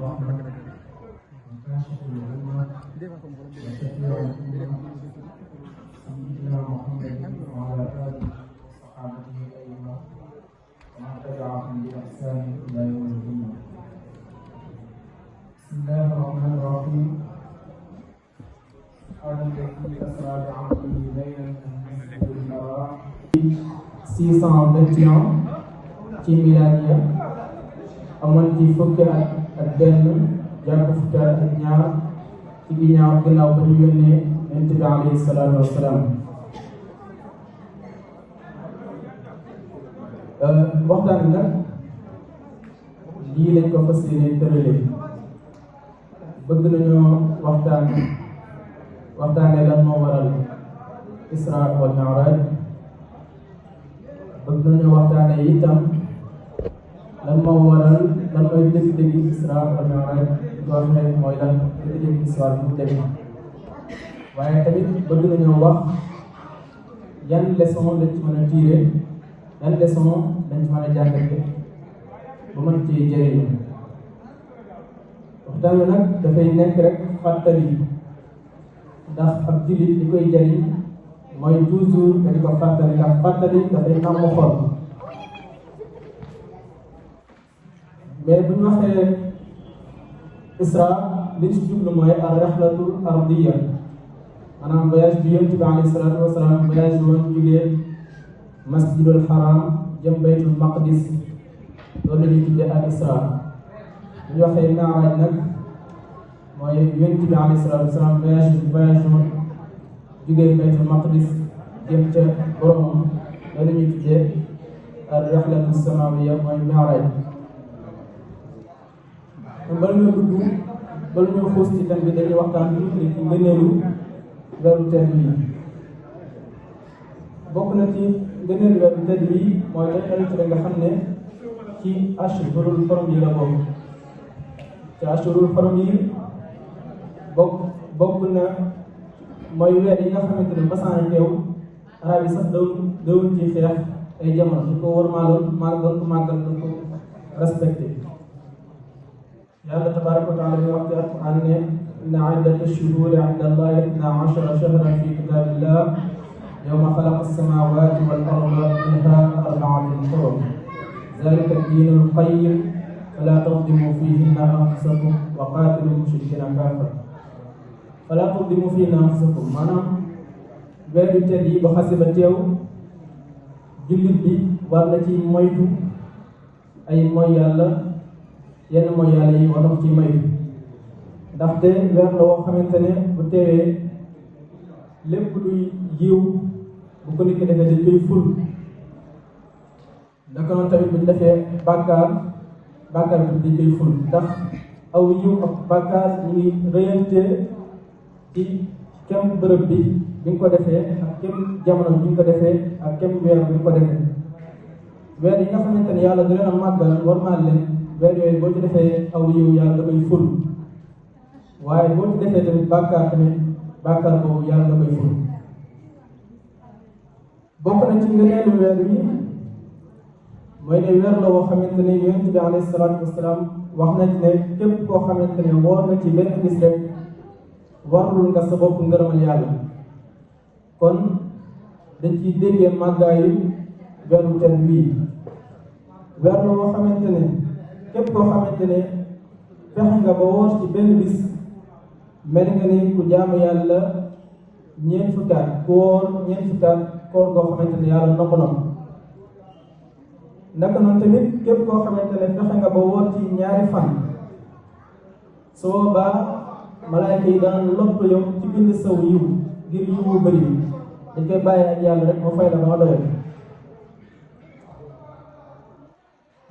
الرحمة وكاشف الأمة وشفيع الأمة سيدنا محمد وعلى آله وصحابته أجمعين ومن تبعهم بإحسان إلى يوم الدين. بسم الله الرحمن الرحيم. قال الذي أسرى بعبده ليلا من المسجد الحرام 621 ci miladiya amoon ci fukki ak benn jàpp fukki ak ñaar ci ginnaaw ba ñu yónnee Yonent bi alayhi salaatu wasalaam. waxtaan bi nag lii lañ ko fas yéene tëralee bëgg nañoo waxtaane lan moo waral Isra wal Mi'raj. bëgg nañu waxtaane itam lan moo waral lan mooy dëgg-dëgg Isra wal Mi'raj mooy lan dëgg-dëgg Isra bu mu demee waaye tamit bëgg nañoo wax yan leçon lañ ci mën a tirer yan leçon lañ ci mën a jàngate ba mën ci jëriñu. waxtaan wi nag dafay nekk rek fàttali ndax ab jullit li koy jëriñ mooy toujours nga di ko fàttali ndax fàttali dafay am xol. mais bu ñu waxee Isra li ci jublu mooy ar-rihlatu ardiya maanaam voyage bi Yonent bi alayhi salaatu wa salaam voyage woon jugee masjidul haram jëm baytul maqdis loolu la ñuy tuddee ak Isra. bu ñu waxee Mi'raj nag mooy Yonent bi alayhi salaatu wa salaam voyage woon jugee baytul maqdis jëm ca boromam loolu la ñuy tuddee ar-rihlatu samawiyya mooy Mi'raj. bala ñoo xuus ci thème bi dañuy waxtaan tuuti ci ngëneelu weeru tedd yi. bokk na ci ngëneelu weeru tedd yi mooy la xew ci nga xam ne ci ashhurul hurum yi la bokk. ci ashhurul hurum yi bokk na mooy weer yi nga xamante ne masaan teew arab yi sax dawuñ ci xeex ay jamono du ko war màggal ko respecté. yàlla tabaaraka wa taala bi wax ci alquran ne inna iddata shuhuri inda allahi itna ashara shahran fi kitabillah yawma xalaqa as-samawati wal arda minha arba'atun hurum zalika ad-dinul qayyim fala tadlimu fihinna anfusakum wa qatilul mushrikina kaafatan fala tadlimu fihinna anfusakum maanaam weeru tedd yi ba xase ba teew jullit bi war na ci moytu ay mooy yàlla yenn mooy yàlla yi war na ko ci moytu ndaxte weer la woo xamante ne bu teewee lépp luy yiw bu ko nit ki defee dañ koy ful. naka noonu tamit bu ñu defee bàkkaar bi dañ koy ful ndax aw yiw ak bàkkaar ñu ngi rëyante ci kem bërëb bi nga ko defee ak kem jamono bi nga ko defee ak kem weer bi nga ko defee. weer yi nga xamante ne yàlla da leen a màggal war maa leen weer yooyu boo ci defee aw yiw yàlla da koy ful waaye boo ci defee tamit bàkkaar boobu yàlla da koy ful. bokk na ci ngëneelu weer yi mooy ne weer la woo xamante ne Yonent bi alayhi salaatu wasalaam wax nañ ne képp koo xamante ne woor na ci benn bis rek warul nga sa bopp ngërëmal yàlla. kon dañ ciy déggee màggaayu weeru tedd bii. weer la woo xamante ne képp koo xamante ne fexe nga ba woor ci benn bis mel nga ni ku jaamu yàlla ñeent fukki at ku woor ñeent fukki at koor koo xamante ne yàlla nangu na ko. naka noonu tamit képp koo xamante ne fexe nga ba woor ci ñaari fan su boobaa malaayka yi daan lopp yow ci bind saw yiw ngir yiw wu bëri bi dañ koy bàyyi ak yàlla rek moo fay la ba nga doyal.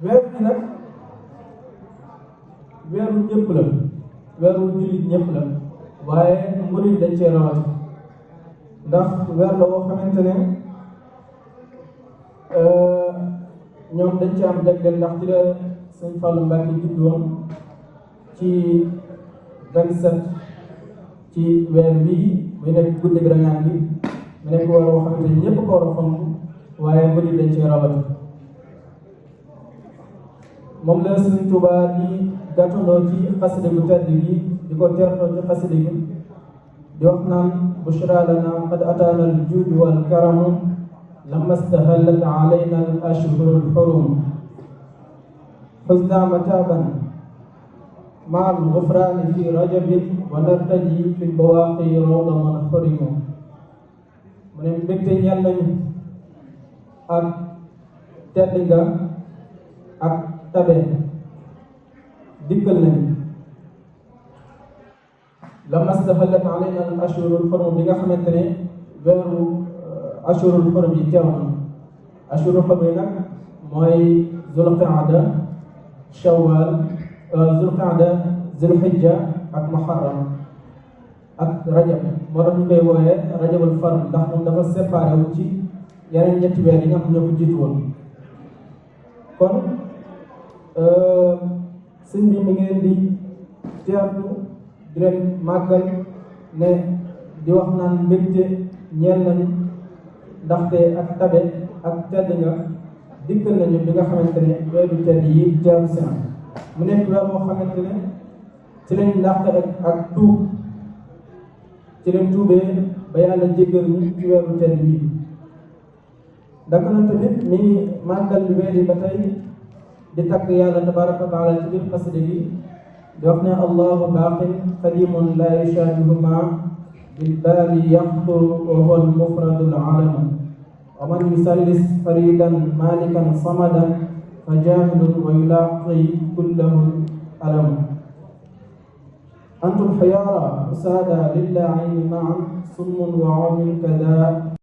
weer bi nag weeru ñëpp la weeru jullit ñëpp la waaye murid dañ cee rawati ndax weer la woo xamante ne ñoom dañ ci am jagleel ndax ci la Sëñ Fallu Mbàkke judd woon ci 27 ci weer bii muy nekk guddi gi rañaan bi mu nekk weer woo xamante ne ñëpp ko war a fonk waaye murid dañ cee rawati. moom la Sëriñ Tuubaa di gàttandoo ci xasida gu tedd gi di ko teertoo ci xasida gi di wax naan bushra lana qad ataana al juud wal karamu lamma stahallat alayna al ashhur al hurum xusna mataban ma al gufrani fi rajabin wa nartaji fi bawaqi rawda man xurimu mu ne mbégte ñeel nañu ak tedd nga ak tabe dikkal nañu lamma stahallat alayna al ashhurul hurum bi nga xamante ne weeru ashhurul hurum yi teew na ashhurul hurum yi nag mooy zulqaada shawwal zulqaada zulhijja ak muharram ak rajab moo tax ñu koy wooyee rajabul fard ndax moom dafa séparé wu ci yeneen ñetti weer yi nga xam ne ñoo ko jiitu woon kon sëñ bi mi ngi leen di teertu di leen màggal ne di wax naan mbégte ñeel nañu ndaxte ak tabe ak tedd nga dikkal nañu bi nga xamante ne weeru tedd yi teeru seen mu nekk weer moo xamante ne ci lañ ndàq ak tuub ci leen tuubee ba yàlla jéggal ñu ci weeru tedd bii daka na tamit mi ngi màggal weer yi ba tey di takk yàlla tabaraka wa taala ci biir xasida gi di wax ne allahu baaqin qadimun la yushabihu ma bil baali yaxturu wa huwa al mufradu al alamu wa man yusallis faridan malikan samadan fa jahilun wa yulaqi kullahu alamu antum xiyara usada lillahi maan summun wa umin kada